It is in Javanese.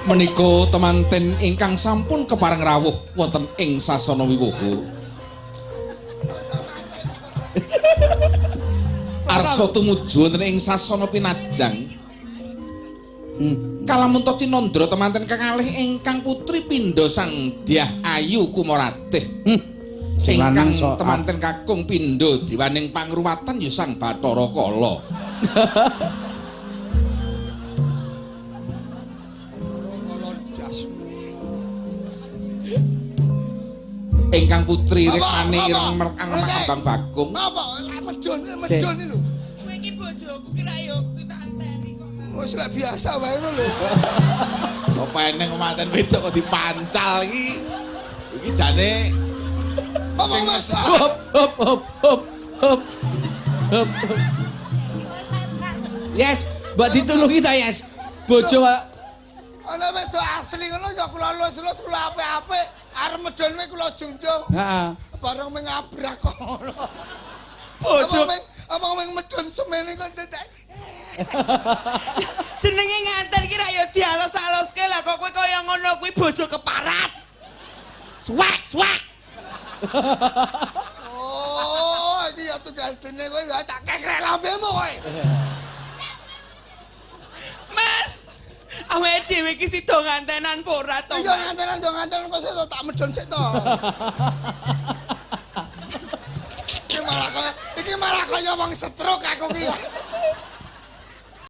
Menika temanten ingkang sampun kepareng rawuh wonten ing sasana wiwoho. Arsa tumuju wonten ing sasana pinajang. Kalamunta cinandra temanten kekalih ingkang putri pindha Sang Dyah Ayu Kumaratih. Sing lanang Ingkang temanten kakung pindha diwaning pangruwatan ya Sang Bathara Kala. Ingkang putri rekane ireng merkang kembang bakung. Apa? Lek medun, medun iki lho. Kowe iki bojoku ki ra yo kuwi tak enteni kok. Wis lek biasa wae ngono lho. Apa eneng manten wedok kok dipancal iki? Iki jane Apa wis? Hop hop hop hop hop. Hop. Yes, mbok ditulungi ta, Yes. Bojo kok Ana wedok asli ngono ya kula lus-lus kula apik-apik. Arep medun kuwi kula junjung. Heeh. Bareng mengabrak kok ngono. Bojo Apa meng medun semene kok tetek. Jenenge nganten ki ra yo dialus-aluske lah kok kowe kaya ngono kuwi bojo keparat. Suwek, suwek. Oh, iki ya tunggal dene kowe ya tak kekrek lambemu kowe. Mas, awake dhewe iki sida ngantenan apa ora to? Iya ngantenan yo ngantenan kok sik tak medun sik to. Iki malah kaya wong stroke aku ki.